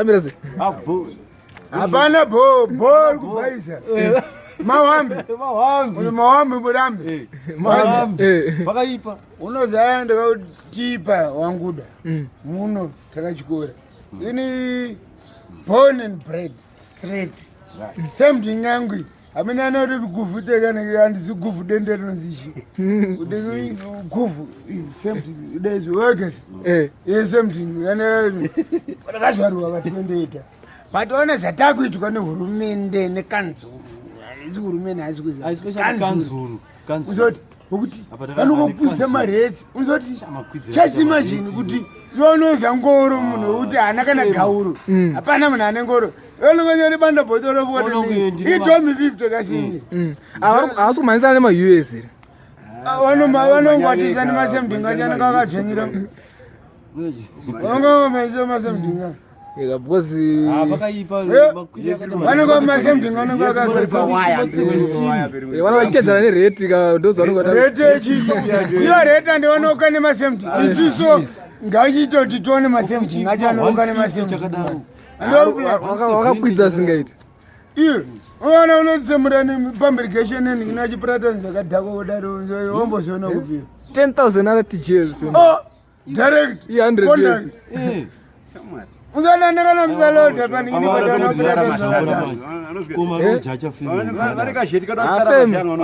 Amira sei? Abo. Hapana bo bo kubhaisa. Mawambi. Mawambi. Uno mawambi murambi. Mawambi. Eh. Vakaipa. Unozaya ndakatipa wanguda. Muno takachikora. Ini born and bred straight. Same thing yangu. Amene anoti guvhu tekane handizi guvhu dende rinonzi ichi. Kuti guvhu same thing dezvi wegeza. Eh. Yes, same thing. Ane rakazvarwa vatinoita. But ona zvatakuitwa nehurumende nekanzuru. Haisi hurumende haisi kuziva. Especially kanzuru. Kanzuru. Uzoti wokuti Apa takagara vanokupwidza nekanzuru. maretsi. Uzoti Makwidza chasima maretsi. zvinhu kuti iwe unoza ngoro munhu wekuti haana kana gauro. Hapana munhu ane ngoro. Vanongonyore banda bhotoro Unongoendi voti nema- itomi 50 kasinyi. Havasi kumhanyisana nema-US here. Vanongwatisa nemasemdinga chana kakadzvanyira. Vangomhanyisa masemdinga. Eka because Ah, vakaipa. Eh, Makwidza akaita Vanenge masemdinga vanenge vakagara. eh, vana vachichedzana nereti ka ndozvanonga Rete yechicho. Iyo rete andionoka nemasemdinga. Isusu ngachiitoti tione masemdinga achanoka nemasemdinga. chakadaro. Wakakwidza singaiti. Iyo unoona unotsemura pambrigation nachipratani zvakadhakwa kudaro womboziona kupiwa. 10,000 RTGS. Oh, direct. I-100 Contact. US. Eh. Usananda kana musalodha panini Koma roja achafema.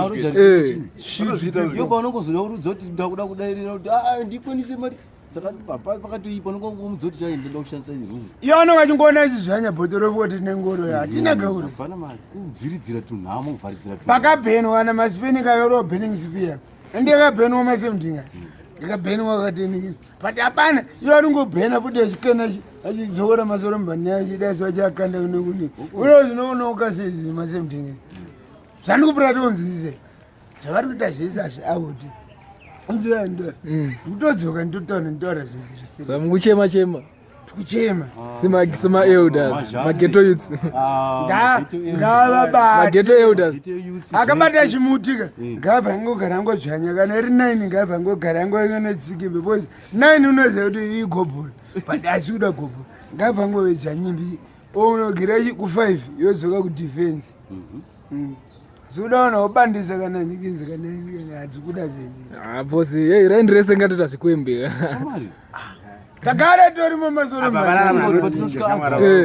Aroja Eh. Yo paunongozoda kurudza kuti ndakuda kudairira kuti ah ndikwanise mari. Saka pakatoipa unongomudza kuti chai ndoda kushandisa room. Iye anonga achingoona ichizvanya bhotoro foti nengoro hatina gauro. Hapana mari. Kubviridzira tunhamo kuvharidzira tunhamo. Pakabhenwa namasipini kayorwa bhening spear. Ende yakabhenwa masemdinga. Yakabhenwa katini. But hapana iye anongobhena futi achikena achidzokora masoro mbani achidaiso achiakanda kune kune. Uno zvinoonoka sei masemdinga. Zvandikupira tonzwise. Zvavari kuita zvese hazviavoti. Ndikutodzoka nditotaura nditaura zvese zvese. Saka mukuchema chema. Tikuchema. Sema sema elders, maghetto youths. Ah, Ngavabate. Maghetto elders. Akabata chimuti ka ngabva angogara angodzvanya kana iri 9 ngabva angogara angoenetsikimbi because 9 unoziva kuti igobhora but asi kuda gobhora ngabva angovedzvanyimbi unogira ku5 yodzoka kudefense. Zikuda vanhu vobandisa kana nikinzi kana kana hadzikuda zvese. Ah, boss, hey, raindi rese ngatoita zvikwembe. Shamari. Tagara torimo masoro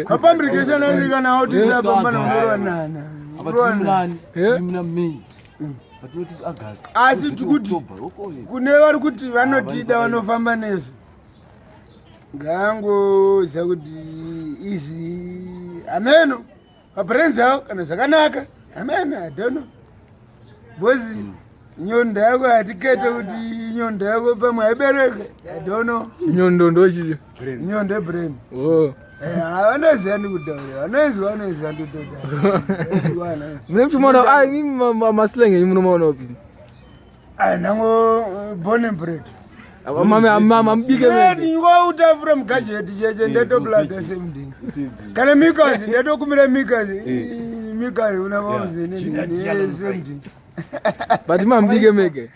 mapambrigation ari kana autisa pambana unorwanana. Apa tiri munani? Eh? Tiri muna May. Patinoti August. Asi Tozoti tikuti- October, okoye. Kune vari kuti vanotida vanofamba nesu ngaangoziva kuti izvi ameno maparents avo kana zvakanaka ameno I don't know because nyondo yako hatikete kuti nyondo yako pamwe haibereke, I don't know. Nyondo ndochi. Nyondo yebrain. Oh. Vanoziva ndikutaura, vanoizwa vanoizwa ndotoda. Mune muchimaona ah imi maslang enyu munomaona upi? Ndango born and bred. Mama mama mubike mende. Ngouta from gadget cheche ndetoplata same thing. Kana mikazi ndetokumira mikazi. Mikazi una vamuzene same thing. But mamubike mege.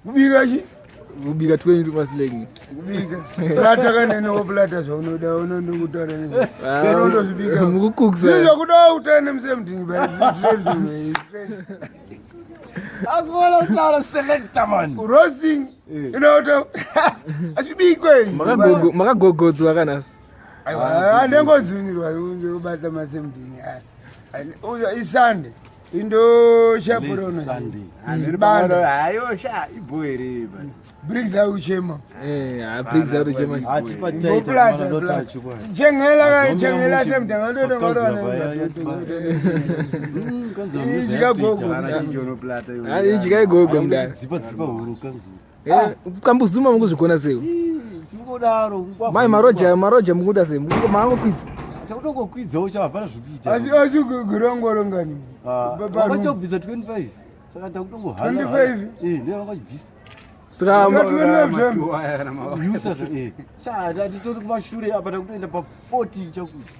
Kubika chi? Kubika twenyu tumaslang. Kubika. Plata kanene woplata zvaunoda unondokutaura nezve. Unondozvibika. Mukukuksa. Izvo kuda kutaura same thing but it's straight. Akona kutaura selector man. Roasting. Inoto. Achibikwe. Makagogo makagogodzwa kana. Andengodzunirwa kubata masemdini isande indo chapurono Sunday. Hayosha ibhoere. Briggs akuchema. Eh, ah Briggs ari chema. Atipa taita mana dota chikwa. Chengela chengela semdinga Kanzuru. Ah, injika igogo mudara. Dzipa dzipa huru kanzuru. Eh, kambuzuma mukuzvigona sei? Tingodaro. Mai maroja maroja mukuita sei? Maangokwidza. Takutongokwidzawo cha hapana zvikuita. Asi asi gurongorongani. Vakachobvisa 25. Saka takutongohana. 25? Eh, ndiyo vakachibvisa. Saka Yusa eh. Sha titori kumashure apa takutoenda pa 40 chakuti.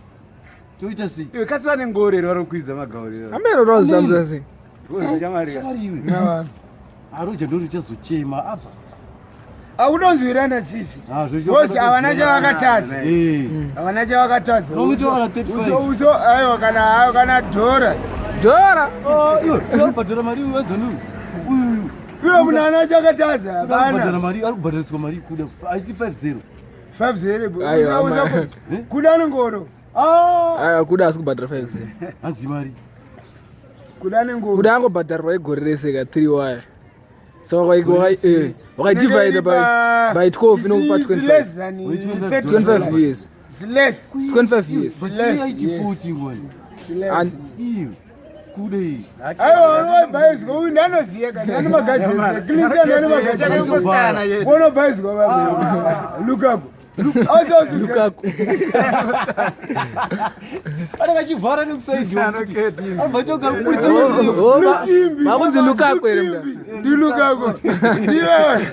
Toita sei? Iwe kasi vane ngoro here vanokwidza magauriro? ameno tozvamza sei? Shamwari iwe. Aroja ndo richazochema apa. Akutonzwirana tsitsi. Ah, zvecho- Because havana chavakatadza. Eh. Havana chavakatadza. Unomutora 35. Uso uso aiwa kana aiwa kana dhora. Dhora. Ah, iwe uyo ari kubhadhara mari uyu wadzoni uyu uyu uyu Iwe munhu ana chakatadza Ari kubhadhara hapana. mari ari kubhadhariswa mari kuda aisi 50 50 Aiwa, ama- kuda nengoro. Ah, Aiwa kuda asi kubhadhara 5 hanzi mari Kuda nengoro. Kuda angobhadharirwa igore rese ka 3 waya. Saka wakaidivide by 12 inokupa 25. 25 years. Less. 25 years. but Less, iye aiti yes. 40 ngwani Less. And- iyo kuda iyi Aiwa unobhaizwa uyu ndanoziya kana ndani magadzirisa. Clinton ndani magadzirisa. Unobhaizwa baba. Look up. Also Lukaku. anenge achivhara nekusaidi Oh, makunzi Lukaku here mda. Ndi Lukaku. Ndiwe.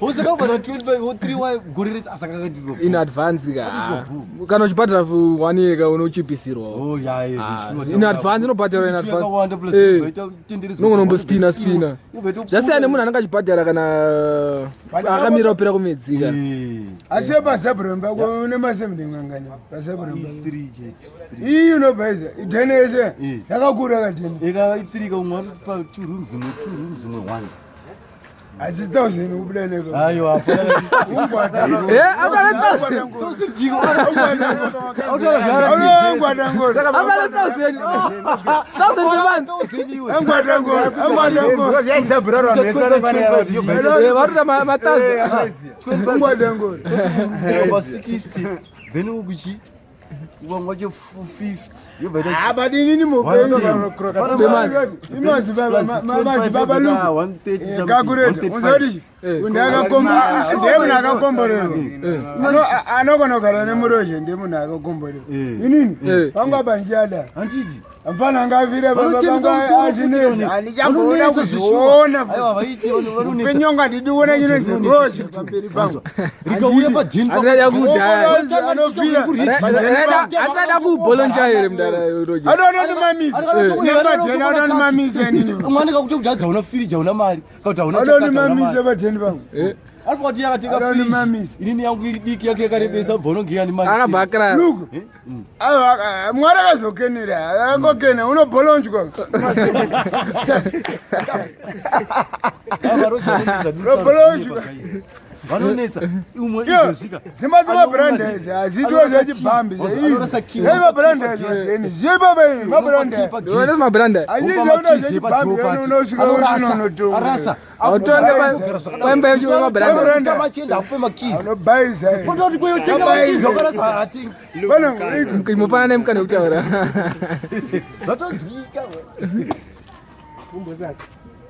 usakabhadhara 25 wo 3 wa gore rese asakakaitirwa In advance ka. Akaitirwa Kana uchibhadhara for one year ka unochipisirwa. Oh, ya, ya, Ah, zveshuwa. in advance inobhadharwa in advance. Yakawanda plus Eh. inoita tenderedzwa. Unongonombospina spina. Inoita Zvasiyana nemunhu anenge achibhadhara kana akamira kupera kumwedzi ka. Eh, Asi pazabromba une masemde ngangani. Pazabromba. i3 chete. Iyi unobhaiza. Idhene yese Eh. yakakura kadhene. Eka i3 ka umwe anopa 2 rooms imwe 2 rooms imwe 1. Asi 1000 kubuda neko. Aiwa, hapana. Ungwata. Eh, abale 1000. Thousand jiko. Autaura zvara. Ungwata ngoro. Abale 1000. 1000 per month. Thousand iwe. Ungwata ngoro. Ungwata ngoro. Eh, varuta ma 1000. Ungwata ngoro. Over 60 then ukuchi vamwe vacho 50 yobva ita Ah, but inini One Per mazibaba 130 luku kakureta something, 135. uzoti Eh. ndiye munhu akakomborerwa Eh. Anogona kugara nemuroje ndiye munhu akakomborerwa Eh. inini Eh. pangu apa ndichada handiti mfana angafira Vanotemesa musoro futi vanhu. handichamboda Vanonetsa zveshuwa. kuzviona Aiwa, vaiti vanhu vanonetsa. penyonga ndidiona chinonzi roje pamberi pangu Rikauya padheni Andinoda kudhaya. Anofira. Andinoda kubholonja here mdara Roger. adonondimamisa nemadheni adonondimamisa inini mwana kakuti kuti hadzi hauna firiji hauna mari kakuti hauna chakati hauna adonondimamisa mari padheni pangu Eh, arifa kuti yakatenga firiji Adonimamisa. inini yangu iri diki yake yakarebesa bva unonge yani mari Akabva akara. Luku. Aiwa, Mwari akazokenera, akangokena unobholonjwa. Robholonjwa. vanonetsa umwe Iyo, izosvika dzimba dzemabranda idzi hadziitwa zvechibhambi. Anorasa key. Zvei mabranda idzi dzeni. Zvei baba iyi mabranda. Ndona mabranda. Hazvizi zvaunoda zvechibhambi unosvika unonotonga. arasa Autonge paimba yacho mabranda. machienda ape makizi Unobhaisa. ototi kweyotenga makizi wakarasa hatingi Pano Mupana nemukana wekutaura. zvatonzwika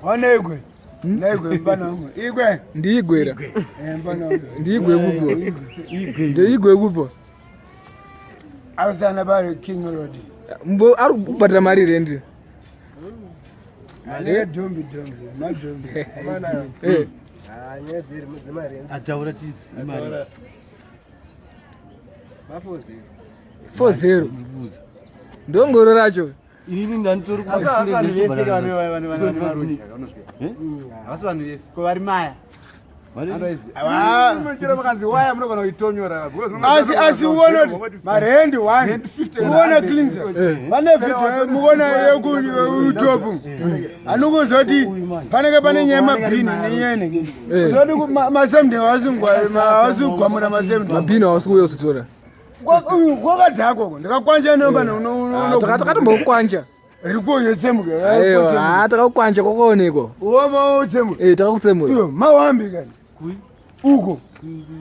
wana igwe. Naigwe mpana wangu. Igwe. Ndiigwera. Eh mpana wangu. Ndiigwe kupo. Ndiigwe kupo. Ausana bari King Road. Mbo ari kubhadhara mari rendi. Anenge dhombi dhombi, madhombi. Eh. ataura tizi imari 40. Ndongoro racho. inini ndanditori Asi vanhu vese havasi vanhu vese ko vari maya munochera makanzi waya munogona kuitonyora Asi asi uona kuti marendi one uona cleanser vane video muona yekuyoutube anongozoti panenge pane nyaya yemabhini nenyene zoti masemde awasingwamura masemde Mabhini hausi kuuya kuzotora. kwakadhakwa ndakakwanja nomba Takatombokwanja. rikuoyotsemuka Aiwa, takakukwanja kwakaonekwa. wamaotsemuka Eh, takakutsemura. iyo mawambi kani uko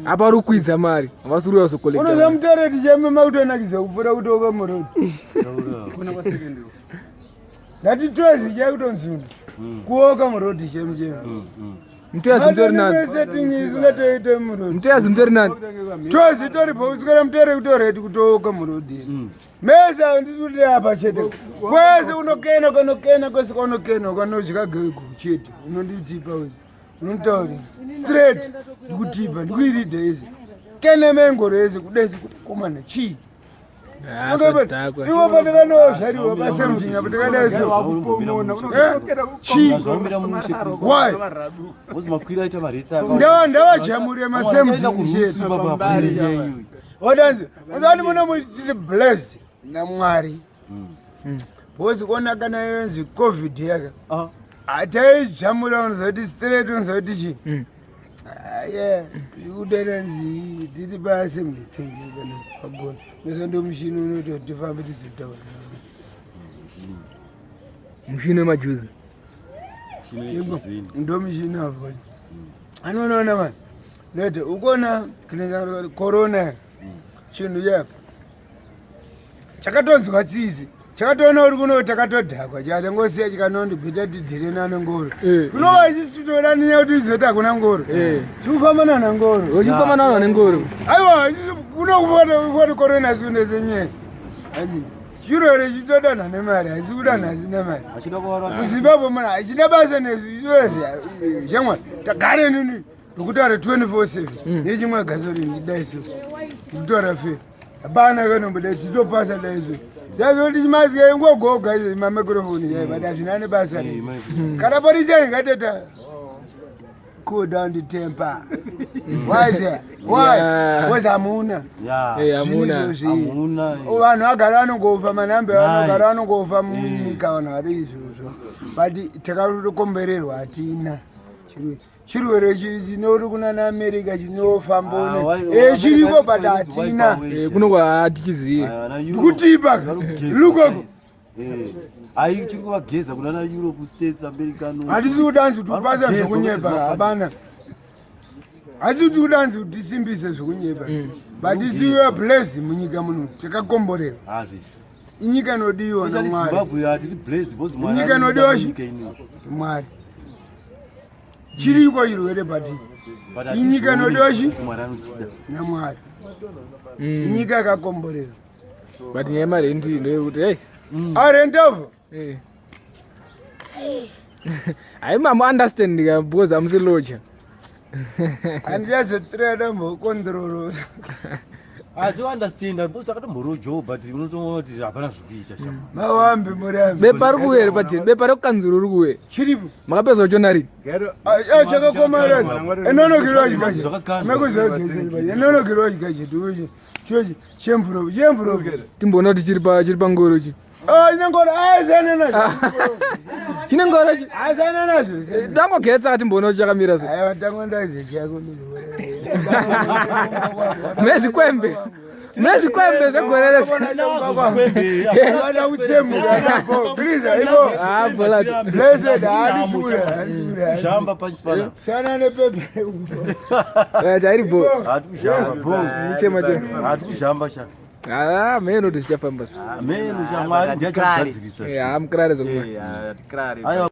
Apa uri kukwidza mari. Havasi kuuya unoza kuzokolekta. mutoreti cheme makutonakidza kupfuura kutoka murodi ndati tozi chakutonzuna kuoka murodi cheme cheme Mtoyazi mutori nani? setting isingatoite murodi Mtoyazi mutori nani? tozi toripo usikora mutore kutoreti kutooka murodi mese andikuti apa chete kwese unokena kanokena kwese kwaunokena ukanodya gego chete unonditipa we unonditauri straight ndikutipa ndikuiridha izi kene mengoro yese kudezi kuti komana chii Ah, zvadhakwa. Ivo patakandozvariwa pasemjinya patakadaiso. Chii? Zvaomera mushe. Why? Mozi makwira aita maretsi Ndawa ndavajamure masemjini chete. Odanzi, uzani muno muchiti blessed naMwari. Because kuona kana yonzi COVID yaka. Hataijamura unozoti straight unozoti chii? Ah, yeah, kudanzi tiri paassembly thing kana pagona. Neso mushini unoti tifambe tizotaura. Mushini wemajuzi. Ndo mushini wavona. Anonoona vanhu. Ndote ukona kineza corona chinhu chapa. Chakatonzwa tsitsi. Chakatoona uri kuno takatodhakwa chikatongosiya chikanondibhita tidhire nane ngoro. Kunova isusu toda ninya kuti izoti hakuna ngoro. Chikufamba nana ngoro. Uchifamba nana nengoro. Aiwa kuno korona sune senyaya. Asi chirwere chitodanha nemari hasi kudanha asina mari. MuZimbabwe muna hachina basa nesu zvose shamwari tagare nini ndikutaura 24/7 nechimwe gasori ndidaiso ndikutaura fe hapana kanomboda titopasa daiso zvazvoti chimasika ingogoga izvo mamikrofoni yai but hazvina nebasa rese kana polisi ingateta cool down the temper. Why is that? Why? Yeah. Because hamuna. Eh, hamuna. Zvinhu izvozvi. Vanhu vagara vanongofa manhambe vanogara vanongofa munyika vanhu vari izvozvo. But takatokombererwa hatina. Chirwere chinori kunana America chinofamba Ah, une. why- Chiriko but why- hatina. why- Eh, kuno kwahatichiziye. Kutipa. Lukoko. Ai chiri kuvageza kunana Europe States America no. Hatisi kudanzi kuti upasa Vanogeza zvekunyepa kuti hapana. Hatisi kuti kudanzi kuti tisimbise zvekunyepa. But isi we are blessed munyika muno takakomborerwa. Ah, zvezvi. Inyika inodiwa Especially naMwari. Zimbabwe hatiri blessed because Mwari Nyika anoda inodiwa chi- nyika ino. Mwari. Chiriko chirwere but But Inyika hatizvioni inodiwa chi- kuti Mwari anotida. naMwari. Inyika yakakomborerwa. But nyaya yemarendi ndoyekuti hey. Arendavo. Eh. Hayi mamu understand ka because hamusi loja. Handichazotreda mbokontroro. Ah, to understand because takatomborojawo but unotoona kuti hapana zvekuita shama. Mawambi murambi. Bepa riri kuuya here pateni? Bepa rekukanzuro riri kuuya. Chiripo. Makapedza kuchona rini? Chakakomarera. Enonokerwa chibachi. Zvakakandwa. Mekuzogezera. Enonokerwa chigachi tuchi. Chochi chemvuro chemvuro. Timboona kuti chiri pa chiri pangoro chi. Ah, inengoro aizana nazvo. Chine ngoro chi. Aizana nazvo. Tangogetsa timboona kuti chakamira sei. Aiwa tango ndaize chako. Mune zvikwembe. Mune zvikwembe zvegore rese. Vada kutsemuka napo. Please, ivo. Ah, bhola. Blessed handisure, handisure. Kuzhamba panchi pana. Sana nepepe. Eh, chairi bho. Hatikuzhamba bho. Muchema chema. Hatikuzhamba sha. Ah, mheno kuti zvichafamba sei. Menu sha Mwari ndiye achagadzirisa. Eh, hamukrare zvokumwa. Atikrari. Aiwa.